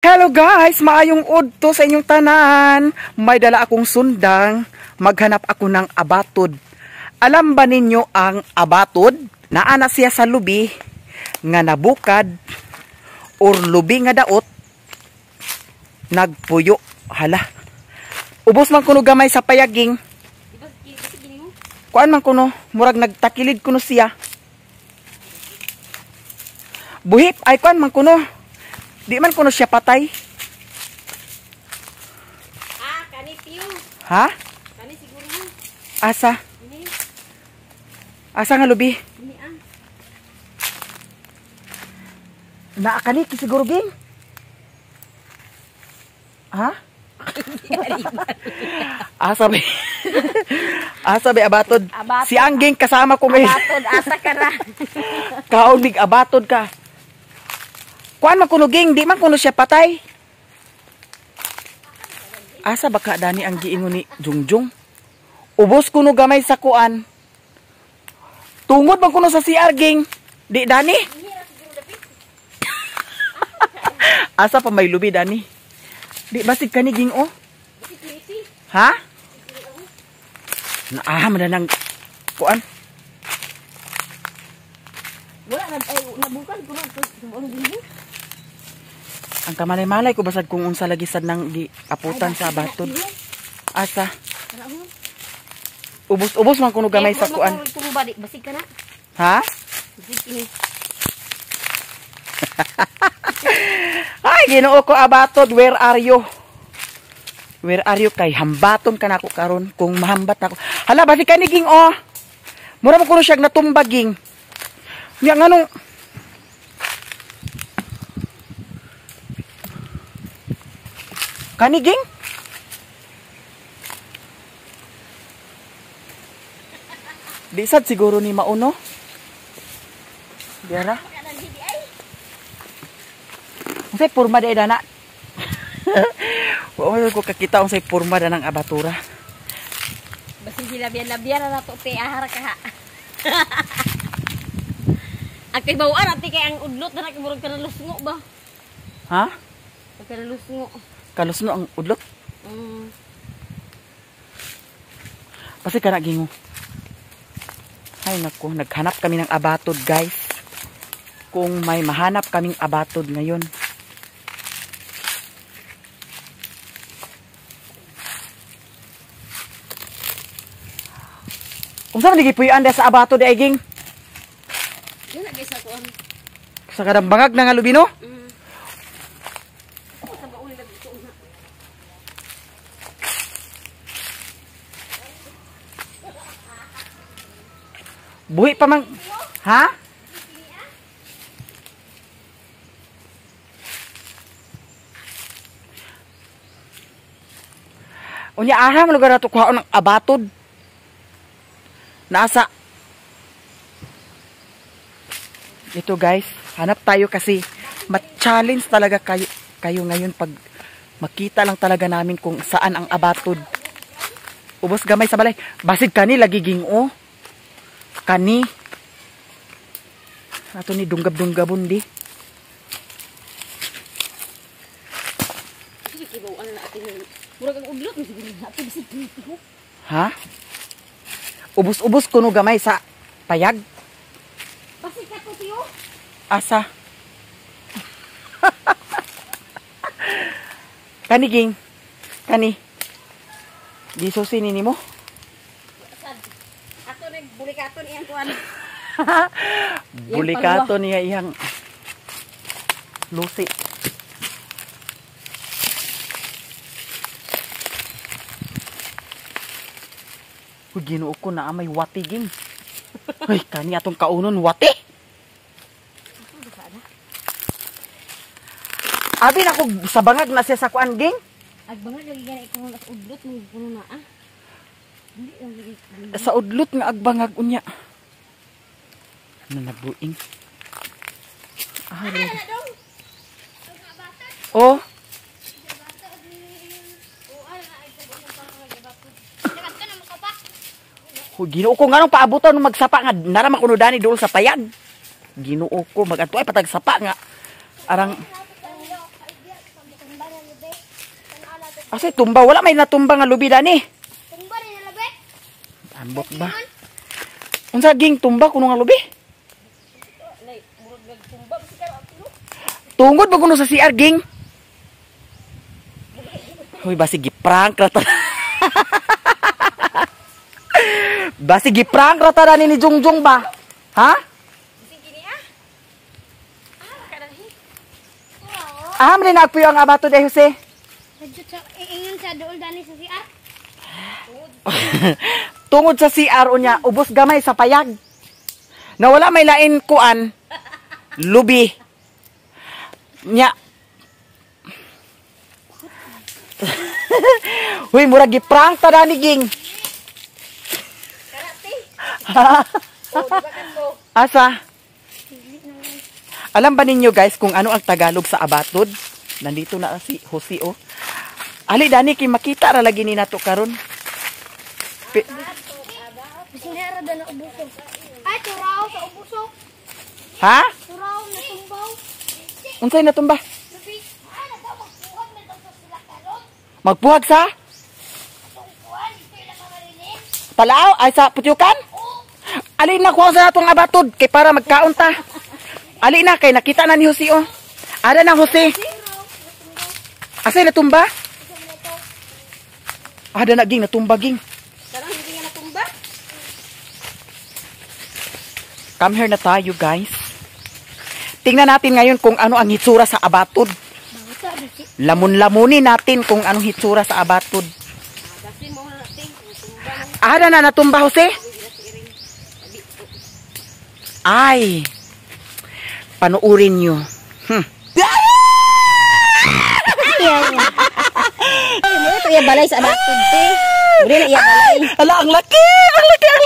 Hello guys, maayong udto sa inyong tanan. May dala akong sundang, maghanap ako ng abatod. Alam ba ninyo ang abatod? Naa na siya sa lubi nga nabukad or lubi nga daot nagpuyo. Hala. Ubos man kuno gamay sa payaging. Kuan man kuno, murag nagtakilid kuno siya. Buhip ay kuan man kuno. Di man kuno siya patay. Ah, kani tiyo. Ha? Kani siguro. Asa? Ini. Asa nga lubi? Ini ah. Naa kani ki siguro ging. Ha? Asa ba? Asa ba abatod? Abatod. Si Angging kasama ko ngayon. Abatod asa ka ra. Kaon mig abatod ka. Kuan man kuno ging, di man kuno siya patay. Asa ba ka dani ang giingon ni Jungjung? Ubos kuno gamay sa kuan. Tungod man kuno sa CR ging. Di dani? Asa pa may lubi dani? Di basig kani ging oh. Ha? Naa man na ng kuan. Wala na ay nabukan kuno ano dinhi. Ang kamalay-malay ko basag kung unsa lagi sad nang giaputan sa abatod. Asa? Ubos-ubos man kuno gamay sa kuan. Basig ka na. Ha? Basig kini. Ay, Ginoo ko abatod, where are you? Where are you kay hambaton ka nako karon kung mahambat nako. Hala basig kani ging oh. Mura man kuno siya natumbag ging. Nya nganong kani ging? Di sad siguro ni mauno. Diara. Unsay porma di dana? Wa man ko kakita unsay porma da ng abatura. Basig gilabyan-labyan na nato te ahar ka ha. Ang kay bawaan ati kay ang udlot na kay murag kanalusngo ba? Ha? Kanalusngo. Kalusno ang udlot? Mm. Basi ka na gingo. Ay nako, naghanap kami ng abatod guys. Kung may mahanap kaming abatod ngayon. Unsa man gipuy-an sa abatod ay ging? Wala gyud sa kuan. Sa kadang bangag na nga lubino? Mm. Buhi pa man. Ha? Unya aha man lugar nato kuhaon ng abatod. Nasa ito guys, hanap tayo kasi ma-challenge talaga kayo ngayon pag makita lang talaga namin kung saan ang abatod. Ubos gamay sa balay. Basig kani lagi gingo. Kani. Ato ni dunggab-dunggabon di. Ha? Ubos-ubos kuno gamay sa payag. Basig ka to tiyo. Asa? Kani ging. Kani. Gisusi ni nimo. Ato nag bulikaton iyang kuan. Bulikaton niya iyang lusi. Uy, Ginoo ko na may wati ging. Ay, kani atong kaunon wati. Abi na ko sa bangag na siya sa kuan ging. Agbangag lagi gani ko sa udlot mo kuno na ah. Dili lang lagi. Sa udlot nga agbangag unya. Ano nabuing? Ah, oh. Ginoo ko nganong paabutan nung magsapa nga narama kuno dani dool sa payag. Ginoo ko magadto ay patag sapa nga arang. Asa tumba? Wala may natumba nga lubi dani. Tumba rin na labi. Ambot ba? Unsa ging tumba kuno nga lubi? Tungod ba kuno sa CR ging? Hoy, basi giprank ra ta. Basi giprank ra ta ni Jungjung ba? Ha? Ah, man nagpuyo ang abato de Jose. Sa ingon sa dool dani sa CR. Tungod sa CR unya, ubos gamay sa payag. Nawala may lain kuan lubi. Nya. Huy, murag giprank ta dani ging. Asa? Alam ba ninyo guys kung ano ang Tagalog sa abatod? Nandito na si Jose oh. Ali dani kay makita ra lagi ni nato karon. Bisin na ubuso. Ay, turaw sa ubuso. Ha? Turaw na tumbaw. Unsay natumba? Magpuhag sa? Talaaw ay sa putyukan? Ali na kuha sa natong abatod kay para magkaon ta. Ali na kay nakita na ni Jose oh. Ada na Jose. Asay natumba? Ada na ging natumba ging. Sarang hindi nga natumba. Come here na tayo guys. Tingnan natin ngayon kung ano ang hitsura sa abatod. Lamon-lamunin natin kung anong hitsura sa abatod. Ada na natumba Jose? Ay. Panuurin nyo. Ay, mo ito iya balay sa abatod te. Muri na iya balay. Ala, ang laki! Ang laki! Ang